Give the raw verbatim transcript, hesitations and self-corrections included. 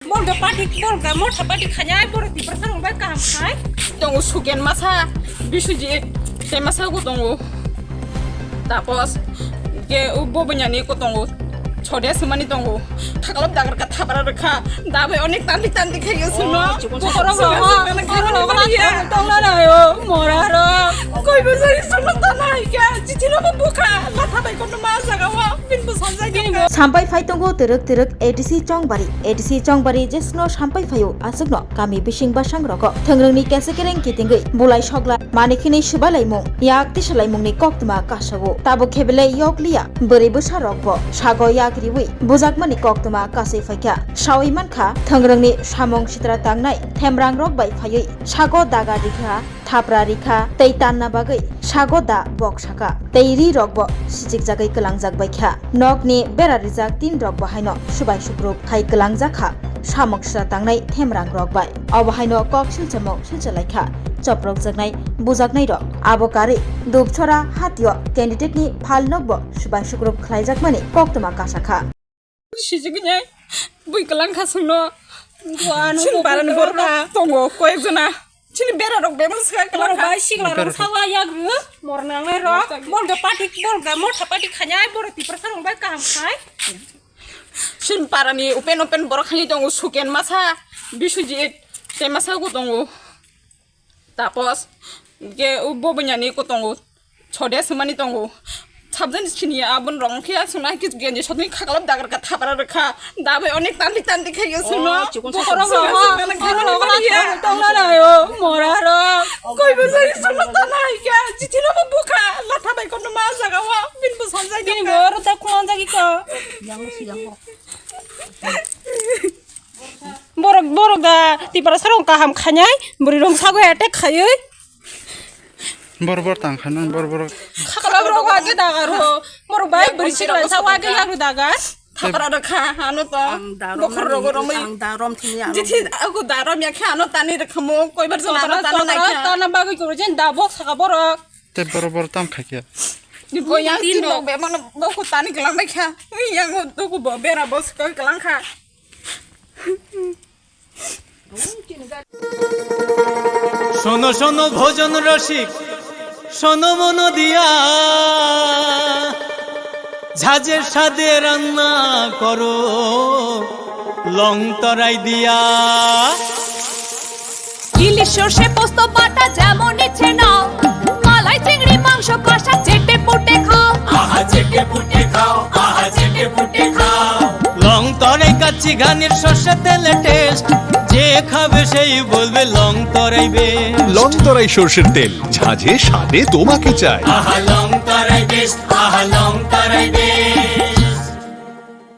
Borok da party, borok da motha party khanya, borok Tiprasa rok bai kaham khai. Tongo Suken masa, Biswajit, tei masa bo tongo. Tapos, ke bo banyani ko tongo. Chode sumani tongo. Thaklap dagar ka thapra rwkha. Da bai onek tandi tandi khayo suno. Oh, chikon borok chikon rok, chikon borok rok, chikon tongla nayo, mora rok. Koi bo jai suno tanai kya, chichino bo bukha. Latha bai kono ma jaga wa, bin bo sanjai kya. Sampai phai tongo twrwk twrwk A D C Chongbari. A D C Chongbari jesno sampai phaio aswkno kami bising basang rogo thwngrwngni kesa kereng kitingwi bulai sogla manikhinwi swbailaimung yak tisalaimungni koktwma kasago. Tabuk khe belai yokliya bwrwi bwsa rokbo sago yak riwi bujakmani koktwma kasui phaikha. Saui mankha thwngrwngni samung sitra tangnai themrang rok bai phaiwi sago daga rikha. Thapra rikha tei tanna bagwi sago da bok saka tei ri rokbo sichikjagwi kwlangjak baikha. Nokni bera rijak tin rokbo haino subai sukruk khai kwlangjakha samung sra tangnai themrang rok bai. Obo haino kok silchamung silchalaikha choprokjaknai bujaknai rok. Abo karwi Dupchora hatio candidate ni phal nokbo subai sukruk khlaijakmani koktwma kasakha. Sijiknai bui kwlangkha chwngno. Chini parani borok tongo koyek jona. Chini bera rok bebak swkha kwlangkha. Borok bai sikla rok sawa yak rw. Mor nangnai rok. Borok da party, borok da motha party khanya, borok Tiprasa rok bai kaham khai. Chini parani open open borok khani tongo Suken masa, Biswajit, tei masa bo tongo. Tapos, ke bo banyani ko tongo. Chode sumani tongo. Sabjani sini abon rong khe aswk na kis genji sotni khaklap dagar ka thapra rwkha. Da bai onek tandi tandi khayo suno. Oh, chikon chikon. Borok rok, borok rok, tongla nayo, mora rok. Koi bo jai suno tanai kya, chichino bo bukha. Latha bai kono ma jaga wa, bin bo sanjai kya. Bin bo rota khulon jagi ko. Yang si yang. Borok, borok da Tiprasa rok kaham khainai, bwrwi rok sago attack khaiwi. Bor bor tang khainai, bor bor. Khaklap rok age dagar ho. Borok bai bwrwi sikla sago age yak rw dagar. Thapra rok kha, ano to. Ang da rom bokhor nani, rok romwi. Ang da rom thini ano. Jithi aku da rom ya kha, ano tani rok khamo, koi bar jona ano tana nai kha. Tana bagwi koro jen da bok saka borok. Te bor bor tam kha kya. Bo yang tin rok be mano bok tani kelang nai kha. Yang tu ku bo bera bos koi kelang kha. শোনো শোনো ভোজন রসিক, শোনো মন দিয়া, ঝাঁঝের স্বাদে রান্না করো লং তরাই দিয়া। ইলিশ সর্ষে পোস্ত বাটা যেমন ইচ্ছে নাও, মালাই চিংড়ি মাংস কষা চেটে পুটে খাও। আহা চেটে পুটে খাও, আহা চেটে পুটে খাও। লং তরে কাচ্চি ঘানির সর্ষে তেলে টেস্ট, যে খাবে সেই বলবে লং তরাই বেশ। লং তরাই সর্ষের তেল, ঝাঁঝে স্বাদে তোমাকে চাই। আহা লং তরাই বেশ, আহা লং তরাই বেশ।